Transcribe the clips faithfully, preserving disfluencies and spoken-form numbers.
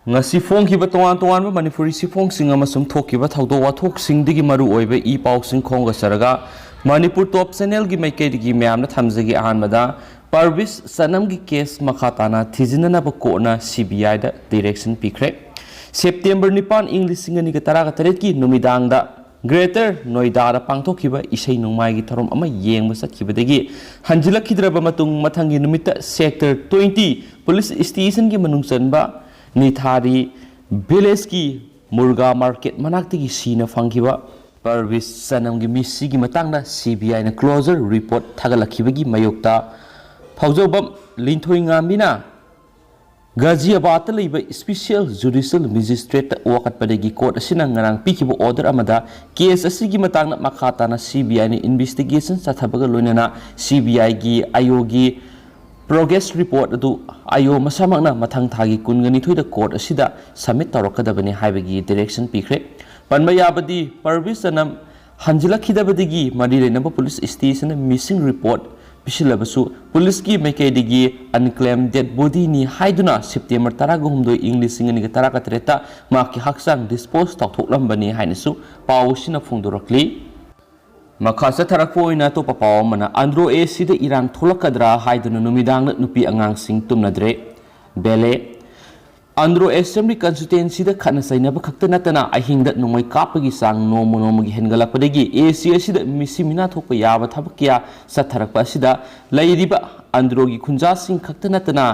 ꯉꯁꯤ ꯐꯣꯡꯈꯤꯕ ꯇꯣꯉꯥꯟ ꯇꯣꯉꯥꯟꯕ ꯃꯅꯤꯄꯨꯔꯤ ꯆꯦꯐꯣꯡꯁꯤꯡ ꯑꯃꯁꯨꯡ ꯊꯣꯛꯈꯤꯕ ꯊꯧꯗꯣꯛ ꯋꯥꯊꯣꯛꯁꯤꯡꯗꯒꯤ ꯃꯔꯨ ꯑꯣꯏꯕ ꯏ ꯄꯥꯎꯁꯤꯡ ꯈꯣꯝꯒꯠꯆꯔꯒ, ꯃꯅꯤꯄꯨꯔ ꯇꯣꯞ ꯆꯦꯅꯦꯜꯒꯤ ꯃꯥꯏꯀꯩꯗꯒꯤ ꯃꯌꯥꯝꯗ ꯊꯝꯖꯒꯦ꯫ ꯑꯍꯥꯟꯕꯗ, ꯄꯔꯕꯤꯁ ꯁꯅꯝꯒꯤ ꯀꯦꯁ ꯃꯈꯥ ꯇꯥꯅ ꯊꯤꯖꯤꯟꯅꯅꯕ ꯀꯣꯔꯠꯅ ꯁꯤ ꯕꯤ ꯑꯥꯏꯗ ꯗꯤꯔꯦꯛꯁꯟ ꯄꯤꯈ꯭ꯔꯦ꯫ ꯁꯦꯞꯇꯦꯝꯕꯔ ꯅꯤꯄꯥꯟ, ꯏꯪ ꯂꯤꯁꯤꯡ ꯑꯅꯤꯒ ꯇꯔꯥꯒ ꯇꯔꯦꯠꯀꯤ ꯅꯨꯃꯤꯗꯥꯡꯗ ꯒ꯭ꯔꯦꯇꯔ ꯅꯣꯏꯗꯥꯗ ꯄꯥꯡꯊꯣꯛꯈꯤꯕ ꯏꯁꯩ ꯅꯣꯡꯃꯥꯏꯒꯤ ꯊꯧꯔꯝ ꯑꯃ ꯌꯦꯡꯕ ꯆꯠꯈꯤꯕꯗꯒꯤ ꯍꯟꯖꯤꯜꯂꯛꯈꯤꯗ꯭ꯔꯕ ꯃꯇꯨꯡ, ꯃꯊꯪꯒꯤ ꯅꯨꯃꯤꯠꯇ ꯁꯦꯛꯇꯔ ꯇ꯭ꯋꯦꯟꯇꯤ ꯄꯨꯂꯤꯁ ꯁ꯭ꯇꯦꯁꯟꯒꯤ ꯃꯅꯨꯡ ꯆꯟꯕ ꯅꯤꯊꯥꯔꯤ ꯚꯤꯂꯦꯖꯀꯤ ꯃꯨꯔꯒꯥ ꯃꯥꯔꯀꯦꯠ ꯃꯅꯥꯛꯇꯒꯤ ꯁꯤꯅ ꯐꯪꯈꯤꯕ ꯄꯔꯕꯤꯁ ꯁꯅꯝꯒꯤ ꯃꯤꯁꯤꯒꯤ ꯃꯇꯥꯡꯗ ꯁꯤ ꯕꯤ ꯑꯥꯏꯅ ꯀ꯭ꯂꯣꯖꯔ ꯔꯤꯄꯣꯔꯠ ꯊꯥꯒꯠꯂꯛꯈꯤꯕꯒꯤ ꯃꯥꯌꯣꯛꯇ ꯐꯥꯎꯖꯕꯝ ꯂꯤꯟꯊꯣꯏꯉꯥꯝꯕꯤꯅ ꯒꯥꯖꯤꯌꯥꯕꯥꯗꯇ ꯂꯩꯕ ꯏꯁꯄꯤꯁꯤꯌꯦꯜ ꯖꯨꯗꯤꯁꯤꯌꯦꯜ ꯃꯦꯖꯤꯁꯇ꯭ꯔꯦꯠꯇ ꯋꯥꯀꯠꯄꯗꯒꯤ ꯀꯣꯔꯠ ꯑꯁꯤꯅ ꯉꯔꯥꯡ ꯄꯤꯈꯤꯕ ꯑꯣꯔꯗꯔ ꯑꯃꯗ ꯀꯦꯁ ꯑꯁꯤꯒꯤ ꯃꯇꯥꯡꯗ ꯃꯈꯥ ꯇꯥꯅ ꯁꯤ ꯕꯤ ꯑꯥꯏꯅ ꯏꯟꯚꯦꯁꯇꯤꯒꯦꯁꯟ ꯆꯠꯊꯕꯒ ꯂꯣꯏꯅꯅ ꯁꯤ ꯕꯤ ꯑꯥꯏꯒꯤ ꯑꯥꯏ ꯑꯣꯒꯤ ꯄ꯭ꯔꯣꯒ꯭ꯔꯦꯁ ꯔꯤꯄꯣꯔꯠ ꯑꯗꯨ ꯑꯥꯏ ꯑꯣ ꯃꯁꯥꯃꯛꯅ ꯃꯊꯪ ꯊꯥꯒꯤ ꯀꯨꯟꯒ ꯅꯤꯊꯣꯏꯗ ꯀꯣꯔꯠ ꯑꯁꯤꯗ ꯁꯕꯃꯤꯠ ꯇꯧꯔꯛꯀꯗꯕꯅꯤ ꯍꯥꯏꯕꯒꯤ ꯗꯤꯔꯦꯛꯁꯟ ꯄꯤꯈ꯭ꯔꯦ꯫ ꯄꯟꯕ ꯌꯥꯕꯗꯤ, ꯄꯔꯕꯤꯁ ꯁꯅꯝ ꯍꯟꯖꯤꯜꯂꯛꯈꯤꯗꯕꯗꯒꯤ ꯃꯔꯤ ꯂꯩꯅꯕ ꯄꯨꯂꯤꯁ ꯁ꯭ꯇꯦꯁꯟꯅ ꯃꯤꯁꯤꯡ ꯔꯤꯄꯣꯔꯠ ꯄꯤꯁꯤꯜꯂꯕꯁꯨ, ꯄꯨꯂꯤꯁꯀꯤ ꯃꯥꯏꯀꯩꯗꯒꯤ ꯑꯟꯀ꯭ꯂꯦꯝ ꯗꯦꯗ ꯕꯣꯗꯤꯅꯤ ꯍꯥꯏꯗꯨꯅ ꯁꯦꯞꯇꯦꯝꯕꯔ ꯇꯔꯥꯒ ꯍꯨꯝꯗꯣꯏ, ꯏꯪ ꯂꯤꯁꯤꯡ ꯑꯅꯤꯒ ꯇꯔꯥꯒ ꯇꯔꯦꯠꯇ ꯃꯍꯥꯛꯀꯤ ꯍꯛꯆꯥꯡ ꯗꯤꯁꯄꯣꯖ ꯇꯧꯊꯣꯛꯂꯝꯕꯅꯤ ꯍꯥꯏꯅꯁꯨ ꯄꯥꯎ ꯑꯁꯤꯅ ꯐꯣꯡꯗꯣꯔꯛꯂꯤ꯫ ꯃꯈꯥ ꯆꯠꯊꯔꯛꯄ ꯑꯣꯏꯅ ꯑꯇꯣꯞꯄ ꯄꯥꯎ ꯑꯃꯅ, ꯑꯟꯗ꯭ꯔꯣ ꯑꯦ ꯁꯤꯗ ꯏꯔꯥꯡ ꯊꯣꯛꯂꯛꯀꯗ꯭ꯔꯥ ꯍꯥꯏꯗꯨꯅ ꯅꯨꯃꯤꯗꯥꯡꯗ ꯅꯨꯄꯤ ꯑꯉꯥꯡꯁꯤꯡ ꯇꯨꯝꯅꯗ꯭ꯔꯦ꯫ ꯕꯦꯂꯦ꯫ ꯑꯟꯗ꯭ꯔꯣ ꯑꯦꯁꯦꯝꯕ꯭ꯂꯤ ꯀꯟꯁꯇꯤꯇ꯭ꯋꯦꯟꯁꯤꯗ ꯈꯠꯅ ꯆꯩꯅꯕ ꯈꯛꯇ ꯅꯠꯇꯅ ꯑꯍꯤꯡꯗ ꯅꯣꯡꯃꯩ ꯀꯥꯞꯄꯒꯤ ꯆꯥꯡ ꯅꯣꯡꯃ ꯅꯣꯡꯃꯒꯤ ꯍꯦꯟꯒꯠꯂꯛꯄꯗꯒꯤ ꯑꯦ ꯁꯤ ꯑꯁꯤꯗ ꯃꯤꯁꯤ ꯃꯤꯅꯥ ꯊꯣꯛꯄ ꯌꯥꯕ ꯊꯕꯛ ꯀꯌꯥ ꯆꯠꯊꯔꯛꯄ ꯑꯁꯤꯗ ꯂꯩꯔꯤꯕ ꯑꯟꯗ꯭ꯔꯣꯒꯤ ꯈꯨꯟꯖꯥꯁꯤꯡ ꯈꯛꯇ ꯅꯠꯇꯅ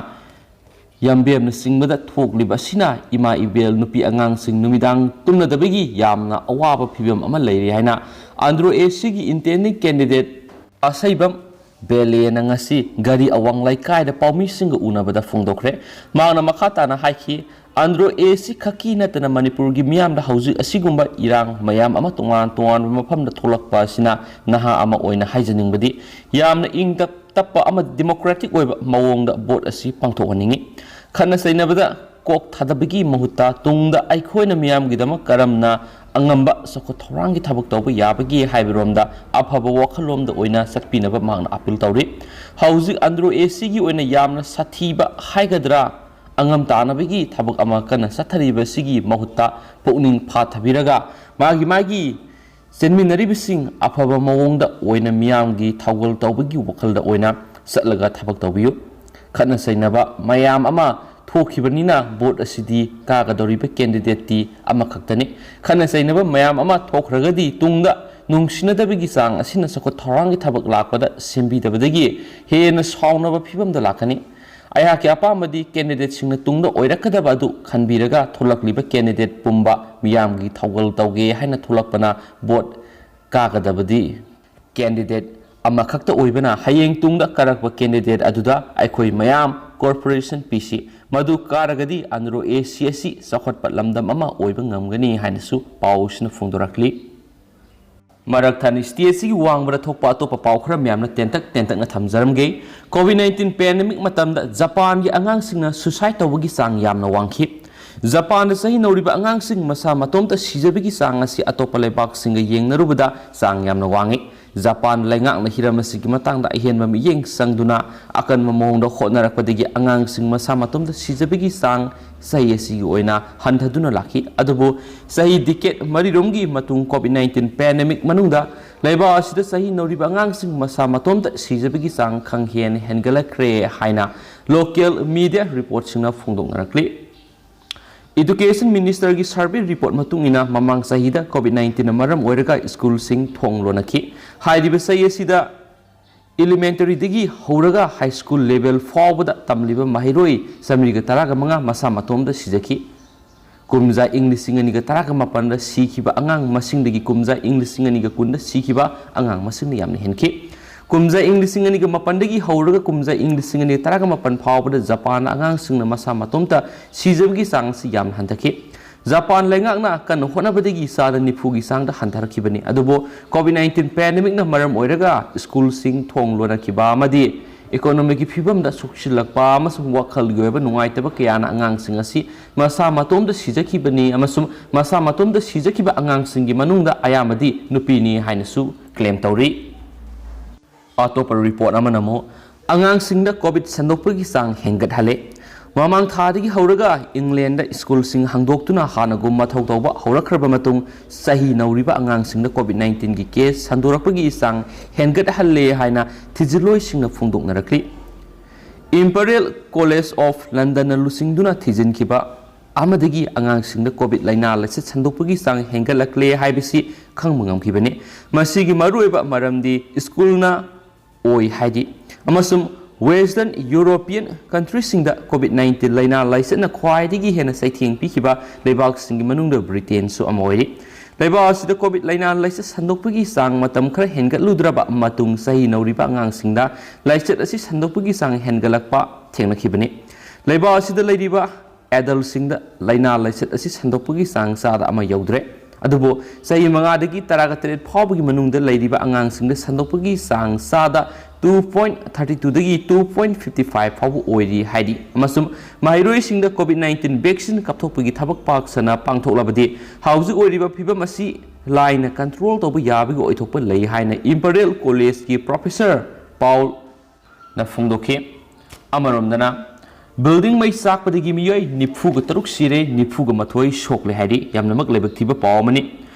ꯌꯥꯝꯕꯦꯝꯅꯆꯤꯡꯕꯗ ꯊꯣꯛꯂꯤꯕ ꯑꯁꯤꯅ ꯏꯃꯥ ꯏꯕꯦꯜ ꯅꯨꯄꯤ ꯑꯉꯥꯡꯁꯤꯡ ꯅꯨꯃꯤꯗꯥꯡ ꯇꯨꯝꯅꯗꯕꯒꯤ ꯌꯥꯝꯅ ꯑꯋꯥꯕ ꯐꯤꯕꯝ ꯑꯃ ꯂꯩꯔꯤ ꯍꯥꯏꯅ ꯑꯟꯗ꯭ꯔꯣ ꯑꯦ ꯁꯤꯒꯤ ꯏꯟꯇꯦꯟꯗꯤꯡ ꯀꯦꯟꯗꯤꯗꯦꯠ ꯑꯁꯩꯕꯝ ꯕꯦꯂꯦꯅ ꯉꯁꯤ ꯒꯥꯔꯤ ꯑꯋꯥꯡ ꯂꯩꯀꯥꯏꯗ ꯄꯥꯎꯃꯤꯁꯤꯡꯒ ꯎꯅꯕꯗ ꯐꯣꯡꯗꯣꯛꯈ꯭ꯔꯦ꯫ ꯃꯍꯥꯛꯅ ꯃꯈꯥ ꯇꯥꯅ ꯍꯥꯏꯈꯤ, ꯑꯟꯗ꯭ꯔꯣ ꯑꯦ ꯁꯤ ꯈꯛꯀꯤ ꯅꯠꯇꯅ ꯃꯅꯤꯄꯨꯔꯒꯤ ꯃꯤꯌꯥꯝꯗ ꯍꯧꯖꯤꯛ ꯑꯁꯤꯒꯨꯝꯕ ꯏꯔꯥꯡ ꯃꯌꯥꯝ ꯑꯃ ꯇꯣꯉꯥꯟ ꯇꯣꯉꯥꯟꯕ ꯃꯐꯝꯗ ꯊꯣꯛꯂꯛꯄ ꯑꯁꯤꯅ ꯅꯍꯥ ꯑꯃ ꯑꯣꯏꯅ ꯍꯥꯏꯖꯅꯤꯡꯕꯗꯤ ꯌꯥꯝꯅ ꯏꯪ ꯇꯞ-, ꯇꯞꯄ ꯑꯃꯗꯤ ꯗꯤꯃꯣꯀ꯭ꯔꯦꯇꯤꯛ ꯑꯣꯏꯕ ꯃꯑꯣꯡꯗ ꯚꯣꯠ ꯑꯁꯤ ꯄꯥꯡꯊꯣꯛꯍꯟꯅꯤꯡꯏ꯫ ꯈꯠꯅ ꯆꯩꯅꯕꯗ ꯀꯣꯛ ꯊꯥꯗꯕꯒꯤ ꯃꯍꯨꯠꯇ ꯇꯨꯡꯗ ꯑꯩꯈꯣꯏꯅ ꯃꯤꯌꯥꯝꯒꯤꯗꯃꯛ ꯀꯔꯝꯅ ꯑꯉꯝꯕ ꯆꯥꯎꯈꯠ ꯊꯧꯔꯥꯡꯒꯤ ꯊꯕꯛ ꯇꯧꯕ ꯌꯥꯕꯒꯦ ꯍꯥꯏꯕꯔꯣꯝꯗ ꯑꯐꯕ ꯋꯥꯈꯜꯂꯣꯝꯗ ꯑꯣꯏꯅ ꯆꯠꯄꯤꯅꯕ ꯃꯍꯥꯛꯅ ꯑꯥꯄꯤꯜ ꯇꯧꯔꯤ꯫ ꯍꯧꯖꯤꯛ ꯑꯟꯗ꯭ꯔꯣ ꯑꯦ ꯁꯤꯒꯤ ꯑꯣꯏꯅ ꯌꯥꯝꯅ ꯁꯥꯊꯤꯕ ꯍꯥꯏꯒꯗ꯭ꯔꯥ, ꯑꯉꯝ ꯇꯥꯅꯕꯒꯤ ꯊꯕꯛ ꯑꯃ ꯀꯟꯅ ꯆꯠꯊꯔꯤꯕꯁꯤꯒꯤ ꯃꯍꯨꯠꯇ ꯄꯨꯛꯅꯤꯡ ꯐꯥꯊꯕꯤꯔꯒ ꯃꯥꯒꯤ ꯃꯥꯒꯤ ꯆꯦꯟꯃꯤꯟꯅꯔꯤꯕꯁꯤꯡ ꯑꯐꯕ ꯃꯑꯣꯡꯗ ꯑꯣꯏꯅ ꯃꯤꯌꯥꯝꯒꯤ ꯊꯧꯒꯜ ꯇꯧꯕꯒꯤ ꯋꯥꯈꯜꯗ ꯑꯣꯏꯅ ꯆꯠꯂꯒ ꯊꯕꯛ ꯇꯧꯕꯤꯌꯨ꯫ ꯈꯠꯅ ꯆꯩꯅꯕ ꯃꯌꯥꯝ ꯑꯃ ꯊꯣꯛꯈꯤꯕꯅꯤꯅ ꯚꯣꯠ ꯑꯁꯤꯗꯤ ꯀꯥꯒꯗꯧꯔꯤꯕ ꯀꯦꯟꯗꯤꯗꯦꯠꯇꯤ ꯑꯃꯈꯛꯇꯅꯤ꯫ ꯈꯠꯅ ꯆꯩꯅꯕ ꯃꯌꯥꯝ ꯑꯃ ꯊꯣꯛꯈ꯭ꯔꯒꯗꯤ ꯇꯨꯡꯗ ꯅꯨꯡꯁꯤꯅꯗꯕꯒꯤ ꯆꯥꯡ ꯑꯁꯤꯅ ꯆꯥꯎꯈꯠ ꯊꯧꯔꯥꯡꯒꯤ ꯊꯕꯛ ꯂꯥꯛꯄꯗ ꯁꯦꯝꯕꯤꯗꯕꯗꯒꯤ ꯍꯦꯟꯅ ꯁꯥꯎꯅꯕ ꯐꯤꯕꯝꯗ ꯂꯥꯛꯀꯅꯤ꯫ ꯑꯩꯍꯥꯛꯀꯤ ꯑꯄꯥꯝꯕꯗꯤ ꯀꯦꯟꯗꯤꯗꯦꯠꯁꯤꯡꯅ ꯇꯨꯡꯗ ꯑꯣꯏꯔꯛꯀꯗꯕ ꯑꯗꯨ ꯈꯟꯕꯤꯔꯒ ꯊꯣꯛꯂꯛꯂꯤꯕ ꯀꯦꯟꯗꯤꯗꯦꯠ ꯄꯨꯝꯕ ꯃꯤꯌꯥꯝꯒꯤ ꯊꯧꯒꯜ ꯇꯧꯒꯦ ꯍꯥꯏꯅ ꯊꯣꯛꯂꯛꯄꯅ ꯚꯣꯠ ꯀꯥꯒꯗꯕꯗꯤ ꯀꯦꯟꯗꯤꯗꯦꯠ ꯑꯃꯈꯛꯇ ꯑꯣꯏꯕꯅ ꯍꯌꯦꯡ ꯇꯨꯡꯗ ꯀꯥꯔꯛꯄ ꯀꯦꯟꯗꯤꯗꯦꯠ ꯑꯗꯨꯗ ꯑꯩꯈꯣꯏ ꯃꯌꯥꯝ ꯀꯣꯔꯄꯣꯔꯦꯁꯟ ꯄꯤꯁꯤ꯫ ꯃꯗꯨ ꯀꯥꯔꯒꯗꯤ ꯑꯟꯗ꯭ꯔꯣ ꯑꯦ ꯁꯤ ꯑꯁꯤ ꯆꯥꯎꯈꯠꯄ ꯂꯝꯗꯝ ꯑꯃ ꯑꯣꯏꯕ ꯉꯝꯒꯅꯤ ꯍꯥꯏꯅꯁꯨ ꯄꯥꯎꯁꯤꯅ ꯐꯣꯡꯗꯣꯔꯛꯂꯤ꯫ ꯃꯔꯛ ꯊꯠꯅ ꯁ꯭ꯇꯦꯠꯁꯤꯒꯤ ꯋꯥꯡꯃꯗ ꯊꯣꯛꯄ ꯑꯇꯣꯞꯄ ꯄꯥꯎ ꯈꯔ ꯃꯌꯥꯝꯅ ꯇꯦꯟꯇꯛ ꯇꯦꯟꯇꯛꯅ ꯊꯝꯖꯔꯝꯒꯦ꯫ ꯀꯣꯚꯤꯗ ꯅꯥꯏꯟꯇꯤꯟ ꯄꯦꯟꯗꯦꯃꯤꯛ ꯃꯇꯝꯗ ꯖꯄꯥꯟꯒꯤ ꯑꯉꯥꯡꯁꯤꯡꯅ ꯁꯨꯁꯥꯏꯗ ꯇꯧꯕꯒꯤ ꯆꯥꯡ ꯌꯥꯝꯅ ꯋꯥꯡꯈꯤ꯫ ꯖꯄꯥꯟꯗ ꯆꯍꯤ ꯅꯧꯔꯤꯕ ꯑꯉꯥꯡꯁꯤꯡ ꯃꯁꯥ ꯃꯇꯣꯝꯇ ꯁꯤꯖꯕꯒꯤ ꯆꯥꯡ ꯑꯁꯤ ꯑꯇꯣꯞꯄ ꯂꯩꯕꯥꯛꯁꯤꯡꯒ ꯌꯦꯡꯅꯔꯨꯕꯗ ꯆꯥꯡ ꯌꯥꯝꯅ ꯋꯥꯡꯉꯤ꯫ ꯖꯄꯥꯟ ꯂꯩꯉꯥꯛꯅ ꯍꯤꯔꯝ ꯑꯁꯤꯒꯤ ꯃꯇꯥꯡꯗ ꯑꯍꯦꯟꯕ ꯃꯤꯠꯌꯦꯡ ꯆꯪꯗꯨꯅ ꯑꯀꯟꯕ ꯃꯑꯣꯡꯗ ꯍꯣꯠꯅꯔꯛꯄꯗꯒꯤ ꯑꯉꯥꯡꯁꯤꯡ ꯃꯁꯥ ꯃꯇꯣꯝꯇ ꯁꯤꯖꯕꯒꯤ ꯆꯥꯡ ꯆꯍꯤ ꯑꯁꯤꯒꯤ ꯑꯣꯏꯅ ꯍꯟꯊꯗꯨꯅ ꯂꯥꯛꯈꯤ꯫ ꯑꯗꯨꯕꯨ ꯆꯍꯤ ꯗꯤꯀꯦꯠ ꯃꯔꯤꯔꯣꯝꯒꯤ ꯃꯇꯨꯡ ꯀꯣꯚꯤꯗ ꯅꯥꯏꯟꯇꯤꯟ ꯄꯦꯟꯗꯦꯃꯤꯛ ꯃꯅꯨꯡꯗ ꯂꯩꯕꯥꯛ ꯑꯁꯤꯗ ꯆꯍꯤ ꯅꯧꯔꯤꯕ ꯑꯉꯥꯡꯁꯤꯡ ꯃꯁꯥ ꯃꯇꯣꯝꯇ ꯁꯤꯖꯕꯒꯤ ꯆꯥꯡ ꯈꯪꯍꯦꯟ ꯍꯦꯟꯒꯠꯂꯛꯈ꯭ꯔꯦ ꯍꯥꯏꯅ ꯂꯣꯀꯦꯜ ꯃꯤꯗꯤꯌꯥ ꯔꯤꯄꯣꯔꯠꯁꯤꯡꯅ ꯐꯣꯡꯗꯣꯛꯅꯔꯛꯂꯤ꯫ ꯏꯗꯨꯀꯦꯁꯟ ꯃꯤꯅꯤꯁꯇꯔꯒꯤ ꯁꯔꯚꯦ ꯔꯤꯄꯣꯔꯠ ꯃꯇꯨꯡ ꯏꯟꯅ ꯃꯃꯥꯡ ꯆꯍꯤꯗ ꯀꯣꯚꯤꯗ ꯅꯥꯏꯟꯇꯤꯟꯅ ꯃꯔꯝ ꯑꯣꯏꯔꯒ ꯁ꯭ꯀꯨꯜꯁꯤꯡ ꯊꯣꯡ ꯂꯣꯟꯅꯈꯤ꯫ ꯍꯥꯏꯔꯤꯕ ꯆꯍꯤ ꯑꯁꯤꯗ ꯏꯂꯤꯃꯦꯟꯇꯔꯤꯗꯒꯤ ꯍꯧꯔꯒ ꯍꯥꯏ ꯁ꯭ꯀꯨꯜ ꯂꯦꯚꯦꯜ ꯐꯥꯎꯕꯗ ꯇꯝꯂꯤꯕ ꯃꯍꯩꯔꯣꯏ ꯆꯥꯃꯔꯤꯒ ꯇꯔꯥꯒ ꯃꯉꯥ ꯃꯁꯥ ꯃꯇꯣꯝꯗ ꯁꯤꯖꯈꯤ꯫ ꯀꯨꯝꯖꯥ ꯏꯪ ꯂꯤꯁꯤꯡ ꯑꯅꯤꯒ ꯇꯔꯥꯒ ꯃꯥꯄꯟꯗ ꯁꯤꯈꯤꯕ ꯑꯉꯥꯡ ꯃꯁꯤꯡꯗꯒꯤ ꯀꯨꯝꯖꯥ ꯏꯪ ꯂꯤꯁꯤꯡ ꯑꯅꯤꯒ ꯀꯨꯟꯗ ꯁꯤꯈꯤꯕ ꯑꯉꯥꯡ ꯃꯁꯤꯡꯅ ꯌꯥꯝꯅ ꯍꯦꯟꯈꯤ꯫ ꯀꯨꯝꯖꯥ ꯏꯪ ꯂꯤꯁꯤꯡ ꯑꯅꯤꯒ ꯃꯥꯄꯟꯗꯒꯤ ꯍꯧꯔꯒ ꯀꯨꯝꯖꯥ ꯏꯪ ꯂꯤꯁꯤꯡ ꯑꯅꯤꯒ ꯇꯔꯥꯒ ꯃꯥꯄꯟ ꯐꯥꯎꯕꯗ ꯖꯄꯥꯟꯗ ꯑꯉꯥꯡꯁꯤꯡꯅ ꯃꯁꯥ ꯃꯇꯣꯝꯇ ꯁꯤꯖꯕꯒꯤ ꯆꯥꯡ ꯑꯁꯤ ꯌꯥꯝꯅ ꯍꯟꯊꯈꯤ꯫ ꯖꯄꯥꯟ ꯂꯩꯉꯥꯛꯅ ꯀꯟꯅ ꯍꯣꯠꯅꯕꯗꯒꯤ ꯆꯥꯗ ꯅꯤꯐꯨꯒꯤ ꯆꯥꯡꯗ ꯍꯟꯊꯔꯛꯈꯤꯕꯅꯤ꯫ ꯑꯗꯨꯕꯨ ꯀꯣꯚꯤꯗ ꯅꯥꯏꯟꯇꯤꯟ ꯄꯦꯟꯗꯦꯃꯤꯛꯅ ꯃꯔꯝ ꯑꯣꯏꯔꯒ ꯁ꯭ꯀꯨꯜꯁꯤꯡ ꯊꯣꯡ ꯂꯣꯟꯅꯈꯤꯕ ꯑꯃꯗꯤ ꯏꯀꯣꯅꯣꯃꯤꯒꯤ ꯐꯤꯕꯝꯗ ꯁꯣꯛꯆꯤꯜꯂꯛꯄ ꯑꯃꯁꯨꯡ ꯋꯥꯈꯜꯒꯤ ꯑꯣꯏꯕ ꯅꯨꯡꯉꯥꯏꯇꯕ ꯀꯌꯥꯅ ꯑꯉꯥꯡꯁꯤꯡ ꯑꯁꯤ ꯃꯁꯥ ꯃꯇꯣꯝꯗ ꯁꯤꯖꯈꯤꯕꯅꯤ ꯑꯃꯁꯨꯡ ꯃꯁꯥ ꯃꯇꯣꯝꯗ ꯁꯤꯖꯈꯤꯕ ꯑꯉꯥꯡꯁꯤꯡꯒꯤ ꯃꯅꯨꯡꯗ ꯑꯌꯥꯝꯕꯗꯤ ꯅꯨꯄꯤꯅꯤ ꯍꯥꯏꯅꯁꯨ ꯀ꯭ꯂꯦꯝ ꯇꯧꯔꯤ꯫ ꯑꯇꯣꯞꯄ ꯔꯤꯄꯣꯔꯠ ꯑꯃꯅ ꯑꯃꯨꯛ ꯑꯉꯥꯡꯁꯤꯡꯗ ꯀꯣꯚꯤꯗ ꯁꯟꯗꯣꯛꯄꯒꯤ ꯆꯥꯡ ꯍꯦꯟꯒꯠꯍꯜꯂꯦ꯫ ꯃꯃꯥꯡ ꯊꯥꯗꯒꯤ ꯍꯧꯔꯒ ꯏꯪꯂꯦꯟꯗ ꯁ꯭ꯀꯨꯜꯁꯤꯡ ꯍꯥꯡꯗꯣꯛꯇꯨꯅ ꯍꯥꯟꯅꯒꯨꯝ ꯃꯊꯧ ꯇꯧꯕ ꯍꯧꯔꯛꯈ꯭ꯔꯕ ꯃꯇꯨꯡ, ꯆꯍꯤ ꯅꯧꯔꯤꯕ ꯑꯉꯥꯡꯁꯤꯡꯗ ꯀꯣꯚꯤꯗ ꯅꯥꯏꯟꯇꯤꯟꯒꯤ ꯀꯦꯁ ꯁꯟꯗꯣꯔꯛꯄꯒꯤ ꯆꯥꯡ ꯍꯦꯟꯒꯠꯍꯜꯂꯦ ꯍꯥꯏꯅ ꯊꯤꯖꯤꯜꯂꯣꯏꯁꯤꯡꯅ ꯐꯣꯡꯗꯣꯛꯅꯔꯛꯂꯤ꯫ ꯏꯝꯄꯔꯤꯌꯦꯜ ꯀꯣꯂꯦꯖ ꯑꯣꯐ ꯂꯟꯗꯟꯅ ꯂꯨꯆꯤꯡꯗꯨꯅ ꯊꯤꯖꯤꯟꯈꯤꯕ ꯑꯃꯗꯒꯤ ꯑꯉꯥꯡꯁꯤꯡꯗ ꯀꯣꯚꯤꯗ ꯂꯥꯏꯅꯥ ꯂꯥꯏꯆꯠ ꯁꯟꯗꯣꯛꯄꯒꯤ ꯆꯥꯡ ꯍꯦꯟꯒꯠꯂꯛꯂꯦ ꯍꯥꯏꯕꯁꯤ ꯈꯪꯕ ꯉꯝꯈꯤꯕꯅꯤ꯫ ꯃꯁꯤꯒꯤ ꯃꯔꯨꯑꯣꯏꯕ ꯃꯔꯝꯗꯤ ꯁ꯭ꯀꯨꯜꯅ ꯑꯣꯏ ꯍꯥꯏꯗꯤ, ꯑꯃꯁꯨꯡ ꯋꯦꯁꯇꯔꯟ ꯌꯨꯔꯣꯄꯤꯌꯟ ꯀꯟꯇ꯭ꯔꯤꯁꯤꯡꯗ ꯀꯣꯚꯤꯗ ꯅꯥꯏꯟꯇꯤꯟ ꯂꯥꯏꯅꯥ ꯂꯥꯏꯆꯠꯅ ꯈ꯭ꯋꯥꯏꯗꯒꯤ ꯍꯦꯟꯅ ꯆꯩꯊꯦꯡ ꯄꯤꯈꯤꯕ ꯂꯩꯕꯥꯛꯁꯤꯡꯒꯤ ꯃꯅꯨꯡꯗ ꯕ꯭ꯔꯤꯇꯦꯟꯁꯨ ꯑꯃ ꯑꯣꯏꯔꯤ꯫ ꯂꯩꯕꯥꯛ ꯑꯁꯤꯗ ꯀꯣꯚꯤꯗ ꯂꯥꯏꯅꯥ ꯂꯥꯏꯆꯠ ꯁꯟꯗꯣꯛꯄꯒꯤ ꯆꯥꯡ ꯃꯇꯝ ꯈꯔ ꯍꯦꯟꯒꯠꯂꯨꯗ꯭ꯔꯕ ꯃꯇꯨꯡ, ꯆꯍꯤ ꯅꯧꯔꯤꯕ ꯑꯉꯥꯡꯁꯤꯡꯗ ꯂꯥꯏꯆꯠ ꯑꯁꯤ ꯁꯟꯗꯣꯛꯄꯒꯤ ꯆꯥꯡ ꯍꯦꯟꯒꯠꯂꯛꯄ ꯊꯦꯡꯅꯈꯤꯕꯅꯤ꯫ ꯂꯩꯕꯥꯛ ꯑꯁꯤꯗ ꯂꯩꯔꯤꯕ ꯑꯦꯗꯜꯁꯤꯡꯗ ꯂꯥꯏꯅꯥ ꯂꯥꯏꯆꯠ ꯑꯁꯤ ꯁꯟꯗꯣꯛꯄꯒꯤ ꯆꯥꯡ ꯆꯥꯗ ꯑꯃ ꯌꯧꯗ꯭ꯔꯦ꯫ ꯑꯗꯨꯕꯨ ꯆꯍꯤ ꯃꯉꯥꯗꯒꯤ ꯇꯔꯥꯒ ꯇꯔꯦꯠ ꯐꯥꯎꯕꯒꯤ ꯃꯅꯨꯡꯗ ꯂꯩꯔꯤꯕ ꯑꯉꯥꯡꯁꯤꯡꯗ ꯁꯟꯗꯣꯛꯄꯒꯤ ꯆꯥꯡ ꯆꯥꯗ two point thirty twoꯗꯒꯤ two point fifty five ꯐꯥꯎꯕ ꯑꯣꯏꯔꯤ ꯍꯥꯏꯔꯤ꯫ ꯑꯃꯁꯨꯡ ꯃꯍꯩꯔꯣꯏꯁꯤꯡꯗ ꯀꯣꯚꯤꯗ ꯅꯥꯏꯟꯇꯤꯟ ꯚꯦꯛꯁꯤꯟ ꯀꯥꯞꯊꯣꯛꯄꯒꯤ ꯊꯕꯛ ꯄꯥꯛ ꯁꯟꯅ ꯄꯥꯡꯊꯣꯛꯂꯕꯗꯤ ꯍꯧꯖꯤꯛ ꯑꯣꯏꯔꯤꯕ ꯐꯤꯕꯝ ꯑꯁꯤ ꯂꯥꯏꯅ ꯀꯟꯇ꯭ꯔꯣꯜ ꯇꯧꯕ ꯌꯥꯕꯒꯤ ꯑꯣꯏꯊꯣꯛꯄ ꯂꯩ ꯍꯥꯏꯅ ꯏꯝꯄꯔꯤꯌꯦꯜ ꯀꯣꯂꯦꯖꯀꯤ ꯄ꯭ꯔꯣꯐꯦꯁꯔ ꯄꯥꯎꯜ ꯅ ꯐꯣꯡꯗꯣꯛꯈꯤ꯫ ꯑꯃꯔꯣꯝꯗꯅ, ꯕꯤꯜꯗꯤꯡ ꯃꯩ ꯆꯥꯛꯄꯗꯒꯤ ꯃꯤꯑꯣꯏ ꯅꯤꯐꯨꯒ ꯇꯔꯨꯛ ꯁꯤꯔꯦ, ꯅꯤꯐꯨꯒ ꯃꯥꯊꯣꯏ ꯁꯣꯛꯂꯦ ꯍꯥꯏꯔꯤ꯫ ꯌꯥꯝꯅꯃꯛ ꯂꯥꯏꯕꯛ ꯊꯤꯕ ꯄꯥꯎ ꯑꯃꯅꯤ꯫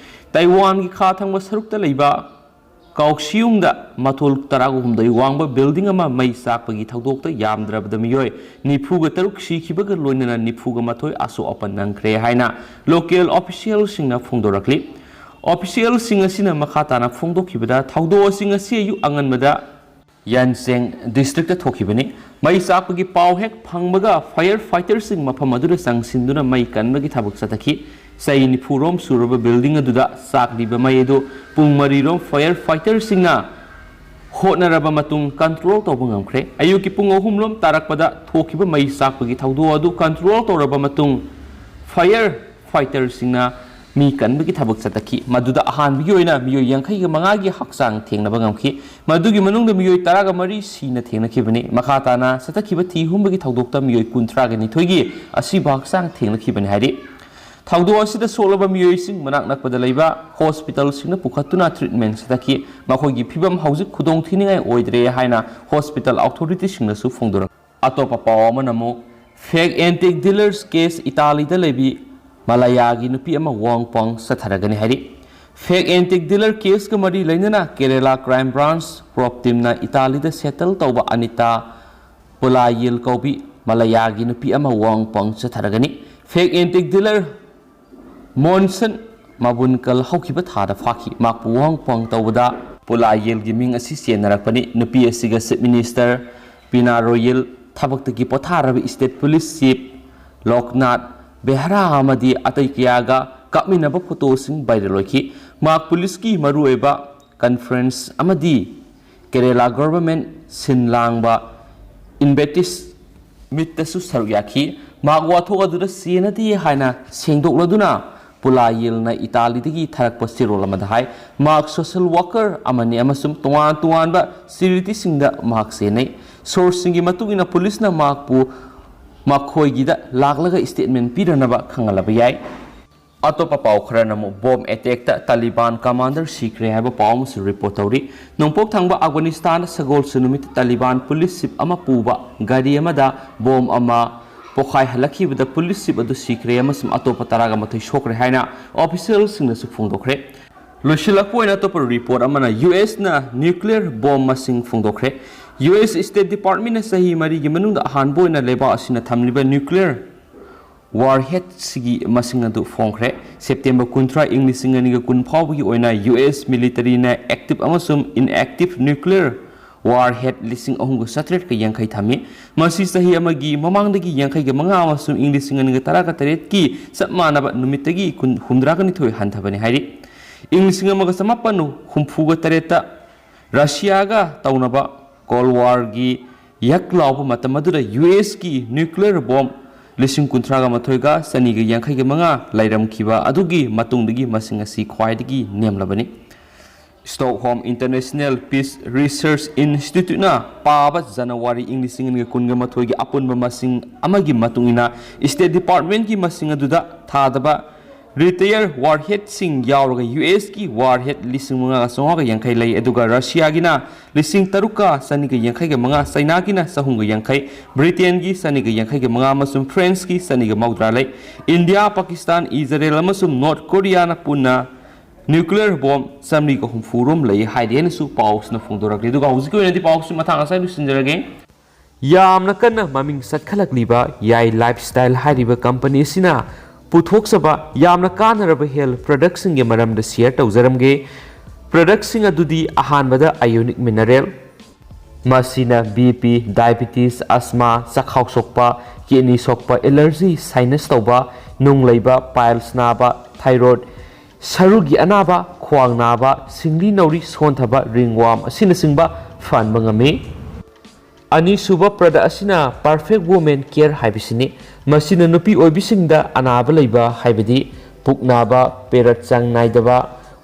ꯇꯥꯏꯋꯥꯟꯒꯤ ꯈꯥ ꯊꯪꯕ ꯁꯔꯨꯛꯇ ꯂꯩꯕ ꯀꯥꯎꯁꯤꯌꯨꯡꯗ ꯃꯊꯣꯜ ꯇꯔꯥꯒ ꯍꯨꯝꯗꯣꯏ ꯋꯥꯡꯕ ꯕꯤꯜꯗꯤꯡ ꯑꯃ ꯃꯩ ꯆꯥꯛꯄꯒꯤ ꯊꯧꯗꯣꯛꯇ ꯌꯥꯝꯗ꯭ꯔꯕꯗ ꯃꯤꯑꯣꯏ ꯅꯤꯐꯨꯒ ꯇꯔꯨꯛ ꯁꯤꯈꯤꯕꯒ ꯂꯣꯏꯅꯅ ꯅꯤꯐꯨꯒ ꯃꯥꯊꯣꯏ ꯑꯁꯣꯛ ꯑꯄꯟ ꯅꯪꯈ꯭ꯔꯦ ꯍꯥꯏꯅ ꯂꯣꯀꯦꯜ ꯑꯣꯐꯤꯁꯤꯌꯦꯜꯁꯤꯡꯅ ꯐꯣꯡꯗꯣꯔꯛꯂꯤ꯫ ꯑꯣꯐꯤꯁꯤꯌꯦꯜꯁꯤꯡ ꯑꯁꯤꯅ ꯃꯈꯥ ꯇꯥꯅ ꯐꯣꯡꯗꯣꯛꯈꯤꯕꯗ, ꯊꯧꯗꯣꯛ ꯑꯁꯤ ꯉꯁꯤ ꯑꯌꯨꯛ ꯑꯉꯟꯕꯗ ꯌꯥꯟꯆꯦꯡ ꯗꯤꯁꯇ꯭ꯔꯤꯛꯇ ꯊꯣꯛꯈꯤꯕꯅꯤ꯫ ꯃꯩ ꯆꯥꯛꯄꯒꯤ ꯄꯥꯎ ꯍꯦꯛ ꯐꯪꯕꯒ ꯐꯥꯌꯔ ꯐꯥꯏꯇꯔꯁꯤꯡ ꯃꯐꯝ ꯑꯗꯨꯗ ꯆꯪꯁꯤꯟꯗꯨꯅ ꯃꯩ ꯀꯟꯕꯒꯤ ꯊꯕꯛ ꯆꯠꯊꯈꯤ꯫ ꯆꯍꯤ ꯅꯤꯐꯨ ꯔꯣꯝ ꯁꯨꯔꯕ ꯕꯤꯜꯗꯤꯡ ꯑꯗꯨꯗ ꯆꯥꯛꯂꯤꯕ ꯃꯩ ꯑꯗꯨ ꯄꯨꯡ ꯃꯔꯤ ꯔꯣꯝ ꯐꯥꯌꯔ ꯐꯥꯏꯇꯔꯁꯤꯡꯅ ꯍꯣꯠꯅꯔꯕ ꯃꯇꯨꯡ ꯀꯟꯇ꯭ꯔꯣꯜ ꯇꯧꯕ ꯉꯝꯈ꯭ꯔꯦ꯫ ꯑꯌꯨꯛꯀꯤ ꯄꯨꯡ ꯑꯍꯨꯝ ꯂꯣꯝ ꯇꯥꯔꯛꯄꯗ ꯊꯣꯛꯈꯤꯕ ꯃꯩ ꯆꯥꯛꯄꯒꯤ ꯊꯧꯗꯣꯛ ꯑꯗꯨ ꯀꯟꯇ꯭ꯔꯣꯜ ꯇꯧꯔꯕ ꯃꯇꯨꯡ, ꯐꯥꯌꯔ ꯐꯥꯏꯇꯔꯁꯤꯡꯅ ꯃꯤ ꯀꯟꯕꯒꯤ ꯊꯕꯛ ꯆꯠꯊꯈꯤ꯫ ꯃꯗꯨꯗ ꯑꯍꯥꯟꯕꯒꯤ ꯑꯣꯏꯅ ꯃꯤꯑꯣꯏ ꯌꯥꯡꯈꯩꯒ ꯃꯉꯥꯒꯤ ꯍꯛꯆꯥꯡ ꯊꯦꯡꯅꯕ ꯉꯝꯈꯤ꯫ ꯃꯗꯨꯒꯤ ꯃꯅꯨꯡꯗ ꯃꯤꯑꯣꯏ ꯇꯔꯥꯒ ꯃꯔꯤ ꯁꯤꯅ ꯊꯦꯡꯅꯈꯤꯕꯅꯤ꯫ ꯃꯈꯥ ꯇꯥꯅ ꯆꯠꯊꯈꯤꯕ ꯊꯤ ꯍꯨꯝꯕꯒꯤ ꯊꯧꯗꯣꯛꯇ ꯃꯤꯑꯣꯏ ꯀꯨꯟꯊ꯭ꯔꯥꯒ ꯅꯤꯊꯣꯏꯒꯤ ꯑꯁꯤꯕ ꯍꯛꯆꯥꯡ ꯊꯦꯡꯅꯈꯤꯕꯅꯤ ꯍꯥꯏꯔꯤ꯫ ꯊꯧꯗꯣꯛ ꯑꯁꯤꯗ ꯁꯣꯛꯂꯕ ꯃꯤꯑꯣꯏꯁꯤꯡ ꯃꯅꯥꯛ ꯅꯛꯄꯗ ꯂꯩꯕ ꯍꯣꯁꯄꯤꯇꯥꯜꯁꯤꯡꯗ ꯄꯨꯈꯠꯇꯨꯅ ꯇ꯭ꯔꯤꯠꯃꯦꯟ ꯆꯠꯊꯈꯤ꯫ ꯃꯈꯣꯏꯒꯤ ꯐꯤꯕꯝ ꯍꯧꯖꯤꯛ ꯈꯨꯗꯣꯡꯊꯤꯅꯤꯡꯉꯥꯏ ꯑꯣꯏꯗ꯭ꯔꯦ ꯍꯥꯏꯅ ꯍꯣꯁꯄꯤꯇꯥꯜ ꯑꯣꯊꯣꯔꯤꯇꯤꯁꯤꯡꯅꯁꯨ ꯐꯣꯡꯗꯣꯔꯛꯈꯤ꯫ ꯑꯇꯣꯞꯄ ꯄꯥꯎ ꯑꯃꯅ ꯑꯃꯨꯛ Fake antique dealers case, ꯏꯇꯥꯂꯤꯗ ꯂꯩꯕꯤ ꯃꯂꯌꯥꯒꯤ ꯅꯨꯄꯤ ꯑꯃ ꯋꯥꯍꯣꯡ ꯄꯥꯎꯍꯣꯡ ꯆꯠꯊꯔꯒꯅꯤ ꯍꯥꯏꯔꯤ꯫ Fake antique dealer caseꯀ ꯃꯔꯤ ꯂꯩꯅꯅ Kerala crime branch probe teamꯅ ꯏꯇꯥꯂꯤꯗ settle ꯇꯧꯕ ꯑꯅꯤꯇꯥ ꯄꯨꯂꯥꯌꯤꯜ ꯀꯧꯕꯤ ꯃꯂꯌꯥꯒꯤ ꯅꯨꯄꯤ ꯑꯃ ꯋꯥꯍꯣꯡ ꯄꯥꯎꯍꯣꯡ ꯆꯠꯊꯔꯒꯅꯤ꯫ Fake antique dealer ꯃꯣꯟꯁꯟ ꯃꯕꯨꯟꯀꯜ ꯍꯧꯈꯤꯕ ꯊꯥꯗ ꯐꯥꯈꯤ꯫ ꯃꯍꯥꯛꯄꯨ ꯋꯥꯍꯣꯡ ꯄꯥꯎꯍꯣꯡ ꯇꯧꯕꯗ ꯄꯨꯂꯥꯌꯤꯜꯒꯤ ꯃꯤꯡ ꯑꯁꯤ ꯆꯦꯟꯅꯔꯛꯄꯅꯤ꯫ ꯅꯨꯄꯤ ꯑꯁꯤꯒ Chief Minister ꯄꯤꯅꯥ ꯔꯣꯌꯤꯜ, ꯊꯕꯛꯇꯒꯤ ꯄꯣꯊꯥꯔꯕ state police chief ꯂꯣꯛꯅꯥꯊ ꯕꯦꯍꯔꯥ ꯑꯃꯗꯤ ꯑꯇꯩ ꯀꯌꯥꯒ ꯀꯥꯞꯃꯤꯟꯅꯕ photoꯁꯤꯡ viral ꯑꯣꯏꯈꯤ꯫ ꯃꯍꯥꯛ ꯄꯨꯂꯤꯁꯀꯤ ꯃꯔꯨꯑꯣꯏꯕ conference ꯑꯃꯗꯤ ꯀꯦꯔꯦꯂꯥ government ꯁꯤꯟ ꯂꯥꯡꯕ invites meetꯇꯁꯨ ꯁꯔꯨꯛ ꯌꯥꯈꯤ꯫ ꯃꯍꯥꯛ ꯋꯥꯊꯣꯛ ꯑꯗꯨꯗ ꯆꯦꯟꯅꯗꯦ ꯍꯥꯏꯅ ꯁꯦꯡꯗꯣꯛꯂꯗꯨꯅ ꯄꯨꯂꯥꯌꯤꯜꯅ ꯏꯇꯥꯂꯤꯗꯒꯤ ꯊꯥꯔꯛꯄ ꯆꯦꯔꯣꯜ ꯑꯃꯗ ꯍꯥꯏ꯫ ꯃꯍꯥꯛ social worker ꯑꯃꯅꯤ ꯑꯃꯁꯨꯡ ꯇꯣꯉꯥꯟ ꯇꯣꯉꯥꯟꯕ charityꯁꯤꯡꯗ ꯃꯍꯥꯛ ꯆꯦꯟꯅꯩ꯫ Sourceꯁꯤꯡꯒꯤ ꯃꯇꯨꯡ ꯏꯟꯅ ꯄꯨꯂꯤꯁꯅ ꯃꯍꯥꯛꯄꯨ ꯃꯈꯣꯏꯒꯤꯗ ꯂꯥꯛꯂꯒ statement ꯄꯤꯔꯅꯕ ꯈꯪꯍꯜꯂꯕ ꯌꯥꯏ꯫ ꯑꯇꯣꯞꯄ ꯄꯥꯎ ꯈꯔꯅ ꯑꯃꯨꯛ bomb attackꯇ ꯇꯥꯂꯤꯕꯥꯟ commander ꯁꯤꯈ꯭ꯔꯦ ꯍꯥꯏꯕ ꯄꯥꯎ ꯑꯃꯁꯨ report ꯇꯧꯔꯤ꯫ ꯅꯣꯡꯄꯣꯛ ꯊꯪꯕ ꯑꯐꯒꯥꯅꯤꯁꯇꯥꯟꯗ ꯁꯒꯣꯜꯁꯦꯟ ꯅꯨꯃꯤꯠꯇ ꯇꯥꯂꯤꯕꯥꯟ police chief ꯑꯃ ꯄꯨꯕ ꯒꯥꯔꯤ ꯑꯃꯗ bomb ꯑꯃ ꯄꯣꯈꯥꯏꯍꯜꯂꯛꯈꯤꯕꯗ police chief ꯑꯗꯨ ꯁꯤꯈ꯭ꯔꯦ ꯑꯃꯁꯨꯡ ꯑꯇꯣꯞꯄ ꯇꯔꯥꯒ ꯃꯥꯊꯣꯏ ꯁꯣꯛꯈ꯭ꯔꯦ ꯍꯥꯏꯅ officialꯁꯤꯡꯅꯁꯨ ꯐꯣꯡꯗꯣꯛꯈ꯭ꯔꯦ꯫ ꯂꯣꯏꯁꯤꯜꯂꯛꯄ ꯑꯣꯏꯅ ꯑꯇꯣꯞꯄ report ꯑꯃꯅ USꯅ nuclear bomb ꯃꯁꯤꯡ ꯐꯣꯡꯗꯣꯛꯈ꯭ꯔꯦ꯫ US State Departmentꯅ ꯆꯍꯤ ꯃꯔꯤꯒꯤ ꯃꯅꯨꯡꯗ ꯑꯍꯥꯟꯕ ꯑꯣꯏꯅ ꯂꯩꯕꯥꯛ ꯑꯁꯤꯅ ꯊꯝꯂꯤꯕ nuclear warheadꯁꯤꯒꯤ ꯃꯁꯤꯡ ꯑꯗꯨ ꯐꯣꯡꯈ꯭ꯔꯦ꯫ September ꯀꯨꯟꯊ꯭ꯔꯥ, ꯏꯪ ꯂꯤꯁꯤꯡ ꯑꯅꯤꯒ ꯀꯨꯟ ꯐꯥꯎꯕꯒꯤ ꯑꯣꯏꯅ US militaryꯅ active ꯑꯃꯁꯨꯡ inactive nuclear warhead ꯂꯤꯁꯤꯡ ꯑꯍꯨꯝꯒ ꯆꯥꯇ꯭ꯔꯦꯠꯀ ꯌꯥꯡꯈꯩ ꯊꯝꯃꯤ꯫ ꯃꯁꯤ ꯆꯍꯤ ꯑꯃꯒꯤ ꯃꯃꯥꯡꯗꯒꯤ ꯌꯥꯡꯈꯩꯒ ꯃꯉꯥ ꯑꯃꯁꯨꯡ ꯏꯪ ꯂꯤꯁꯤꯡ ꯑꯅꯤꯒ ꯇꯔꯥꯒ ꯇꯔꯦꯠꯀꯤ ꯆꯞ ꯃꯥꯟꯅꯕ ꯅꯨꯃꯤꯠꯇꯒꯤ ꯀꯨꯟ, ꯍꯨꯝꯗ꯭ꯔꯥꯒ ꯅꯤꯊꯣꯏ ꯍꯟꯊꯕꯅꯤ ꯍꯥꯏꯔꯤ꯫ ꯏꯪ ꯂꯤꯁꯤꯡ ꯑꯃꯒ ꯆꯃꯥꯄꯟ ꯍꯨꯝꯐꯨꯒ ꯇꯔꯦꯠꯇ ꯔꯁꯤꯌꯥꯒ ꯇꯧꯅꯕ Cold Warꯒꯤ ꯌꯛ ꯂꯥꯎꯕ ꯃꯇꯝ ꯑꯗꯨꯗ USꯀꯤ nuclear bomb ꯂꯤꯁꯤꯡ ꯀꯨꯟꯊ꯭ꯔꯥꯒ ꯃꯥꯊꯣꯏꯒ ꯆꯅꯤꯒ ꯌꯥꯡꯈꯩꯒ ꯃꯉꯥ ꯂꯩꯔꯝꯈꯤꯕ ꯑꯗꯨꯒꯤ ꯃꯇꯨꯡꯗꯒꯤ ꯃꯁꯤꯡ ꯑꯁꯤ ꯈ꯭ꯋꯥꯏꯗꯒꯤ ꯅꯦꯝꯂꯕꯅꯤ꯫ Stockholm International Peace Research Instituteꯅ ꯄꯥꯕ ꯖꯅꯋꯥꯔꯤ ꯏꯪ ꯂꯤꯁꯤꯡ ꯑꯅꯤꯒ ꯀꯨꯟꯒ ꯃꯥꯊꯣꯏꯒꯤ ꯑꯄꯨꯟꯕ ꯃꯁꯤꯡ ꯑꯃꯒꯤ ꯃꯇꯨꯡ ꯏꯟꯅ, State Departmentꯀꯤ ꯃꯁꯤꯡ ꯑꯗꯨꯗ ꯊꯥꯗꯕ Retired warheadꯁꯤꯡ ꯌꯥꯎꯔꯒ ꯌꯨ ꯑꯦꯁꯀꯤ warhead ꯂꯤꯁꯤꯡ ꯃꯉꯥꯒ ꯆꯥꯝꯃꯉꯥꯒ ꯌꯥꯡꯈꯩ ꯂꯩ, ꯑꯗꯨꯒ ꯔꯁꯤꯌꯥꯒꯤꯅ ꯂꯤꯁꯤꯡ ꯇꯔꯨꯛꯀ ꯆꯅꯤꯒ ꯌꯥꯡꯈꯩꯒ ꯃꯉꯥ, ꯆꯩꯅꯥꯒꯤꯅ ꯆꯍꯨꯝꯒ ꯌꯥꯡꯈꯩ, ꯕ꯭ꯔꯤꯇꯦꯟꯒꯤ ꯆꯅꯤꯒ ꯌꯥꯡꯈꯩꯒ ꯃꯉꯥ ꯑꯃꯁꯨꯡ ꯐ꯭ꯔꯦꯟꯁꯀꯤ ꯆꯅꯤꯒ ꯃꯧꯗ꯭ꯔꯥ ꯂꯩ꯫ ꯏꯟꯗꯤꯌꯥ, ꯄꯥꯀꯤꯁꯇꯥꯟ, ꯏꯖꯔꯦꯜ ꯑꯃꯁꯨꯡ ꯅꯣꯔꯠ ꯀꯣꯔꯤꯌꯥꯅ ꯄꯨꯟꯅ nuclear bomb ꯆꯥꯃꯔꯤꯒ ꯍꯨꯝꯐꯨ ꯔꯣꯝ ꯂꯩ ꯍꯥꯏꯗꯤ ꯍꯥꯏꯅꯁꯨ ꯄꯥꯎꯁꯤꯅ ꯐꯣꯡꯗꯣꯔꯛꯂꯤ꯫ ꯑꯗꯨꯒ ꯍꯧꯖꯤꯛꯀꯤ ꯑꯣꯏꯅꯗꯤ ꯄꯥꯎꯁꯤ ꯃꯇꯥꯡ ꯑꯁꯤꯗ ꯂꯣꯏꯁꯤꯟꯖꯔꯒꯦ꯫ ꯌꯥꯝꯅ ꯀꯟꯅ ꯃꯃꯤꯡ ꯆꯠꯈꯠꯂꯛꯂꯤꯕ ꯌꯥꯏ ꯂꯥꯏꯐꯁ꯭ꯇꯥꯏꯜ ꯍꯥꯏꯔꯤꯕ ꯀꯝꯄꯅꯤ ꯑꯁꯤꯅ ꯄꯨꯊꯣꯛꯆꯕ ꯌꯥꯝꯅ ꯀꯥꯟꯅꯔꯕ health productꯁꯤꯡꯒꯤ ꯃꯔꯝꯗ share ꯇꯧꯖꯔꯝꯒꯦ꯫ Productꯁꯤꯡ ꯑꯗꯨꯗꯤ ꯑꯍꯥꯟꯕꯗ ionic mineral, ꯃꯁꯤꯅ BP, diabetes, asthma, ꯆꯈꯥꯎ ꯁꯣꯛꯄ, kidney ꯁꯣꯛꯄ, allergy, sinus ꯇꯧꯕ, ꯅꯨꯡ ꯂꯩꯕ, piles ꯅꯥꯕ, thyroid, ꯁꯔꯨꯒꯤ ꯑꯅꯥꯕ, ꯈ꯭ꯋꯥꯡ ꯅꯥꯕ, ꯁꯤꯡꯂꯤ ꯅꯥꯎꯔꯤ ꯁꯣꯟꯊꯕ, ringworm ꯑꯁꯤꯅꯆꯤꯡꯕ ꯐꯍꯟꯕ ꯉꯝꯃꯤ꯫ ꯑꯅꯤꯁꯨꯕ product ꯑꯁꯤꯅ Perfect Women Care ꯍꯥꯏꯕꯁꯤꯅꯤ꯫ ꯃꯁꯤꯅ ꯅꯨꯄꯤ ꯑꯣꯏꯕꯤꯁꯤꯡꯗ ꯑꯅꯥꯕ ꯂꯩꯕ, ꯍꯥꯏꯕꯗꯤ ꯄꯨꯛ ꯅꯥꯕ, period ꯆꯥꯡ ꯅꯥꯏꯗꯕ,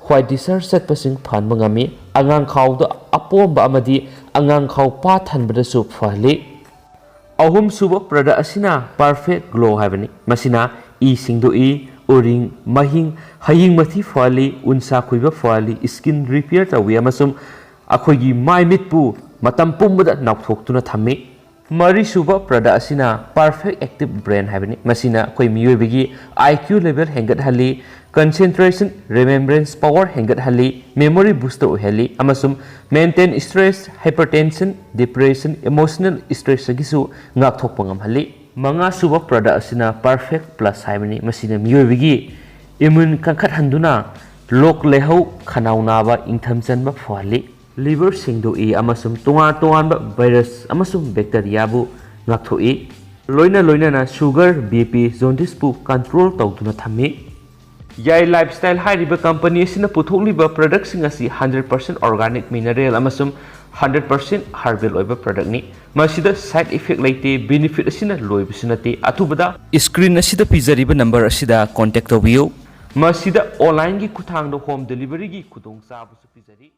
white discharge ꯆꯠꯄꯁꯤꯡ ꯐꯍꯟꯕ ꯉꯝꯃꯤ꯫ ꯑꯉꯥꯡ ꯈꯥꯎꯗ ꯑꯄꯣꯝꯕ ꯑꯃꯗꯤ ꯑꯉꯥꯡ ꯈꯥꯎ ꯄꯥ ꯊꯟꯕꯗꯁꯨ ꯐꯍꯜꯂꯤ꯫ ꯑꯍꯨꯝꯁꯨꯕ product ꯑꯁꯤꯅ Perfect Glow ꯍꯥꯏꯕꯅꯤ꯫ ꯃꯁꯤꯅ ꯏ ꯁꯦꯡꯗꯣꯛꯏ, ꯎꯔꯤꯡ, ꯃꯍꯤꯡ, ꯍꯌꯤꯡ ꯃꯊꯤ ꯐꯍꯜꯂꯤ, ꯎꯟꯁꯥ ꯈꯨꯏꯕ ꯐꯍꯜꯂꯤ, skin repair ꯇꯧꯏ ꯑꯃꯁꯨꯡ ꯑꯩꯈꯣꯏꯒꯤ ꯃꯥꯏ ꯃꯤꯠꯄꯨ ꯃꯇꯝ ꯄꯨꯝꯕꯗ ꯅꯧꯊꯣꯛꯇꯨꯅ ꯊꯝꯃꯤ꯫ ꯃꯔꯤꯁꯨꯕ product ꯑꯁꯤꯅ Perfect Active Brain ꯍꯥꯏꯕꯅꯤ꯫ ꯃꯁꯤꯅ ꯑꯩꯈꯣꯏ ꯃꯤꯑꯣꯏꯕꯒꯤ IQ level ꯍꯦꯟꯒꯠꯍꯜꯂꯤ, concentration, remembrance power ꯍꯦꯟꯒꯠꯍꯜꯂꯤ, memory booster ꯑꯣꯏꯍꯜꯂꯤ ꯑꯃꯁꯨꯡ mental stress, hypertension, depression, emotional stressꯇꯒꯤꯁꯨ ꯉꯥꯛꯊꯣꯛꯄ ꯉꯝꯍꯜꯂꯤ꯫ ꯃꯉꯥꯁꯨꯕ product ꯑꯁꯤꯅ Perfect Plus ꯍꯥꯏꯕꯅꯤ꯫ ꯃꯁꯤꯅ ꯃꯤꯑꯣꯏꯕꯒꯤ immune ꯀꯟꯈꯠꯍꯟꯗꯨꯅ ꯂꯣꯛ ꯂꯥꯏꯍꯧ, ꯈꯅꯥꯎ ꯅꯥꯕ, ꯏꯪꯊꯝ ꯆꯟꯕ ꯐꯍꯜꯂꯤ꯫ Liver ꯁꯦꯡꯗꯣꯛꯏ ꯑꯃꯁꯨꯡ ꯇꯣꯉꯥꯟ ꯇꯣꯉꯥꯟꯕ virus ꯑꯃꯁꯨꯡ bacteriaꯕꯨ ꯉꯥꯛꯊꯣꯛꯏ꯫ ꯂꯣꯏꯅ ꯂꯣꯏꯅꯅ sugar, BP, jaundiceꯄꯨ control ꯇꯧꯗꯨꯅ ꯊꯝꯃꯤ꯫ ꯌꯥꯏ ꯂꯥꯏꯐꯁ꯭ꯇꯥꯏꯜ ꯍꯥꯏꯔꯤꯕ ꯀꯝꯄꯅꯤ ꯑꯁꯤꯅ ꯄꯨꯊꯣꯛꯂꯤꯕ productꯁꯤꯡ ꯑꯁꯤ hundred percent organic mineral ꯑꯃꯁꯨꯡ hundred percent herbal ꯑꯣꯏꯕ productꯅꯤ꯫ ꯃꯁꯤꯗ side effect ꯂꯩꯇꯦ, benefit ꯑꯁꯤꯅ ꯂꯣꯏꯕꯁꯨ ꯅꯠꯇꯦ꯫ ꯑꯊꯨꯕꯗ screen ꯑꯁꯤꯗ ꯄꯤꯖꯔꯤꯕ number ꯑꯁꯤꯗ contact ꯇꯧꯕꯤꯌꯨ꯫ ꯃꯁꯤꯗ onlineꯒꯤ ꯈꯨꯠꯊꯥꯡꯗ home deliveryꯒꯤ ꯈꯨꯗꯣꯡꯆꯥꯕꯁꯨ ꯄꯤꯖꯔꯤ꯫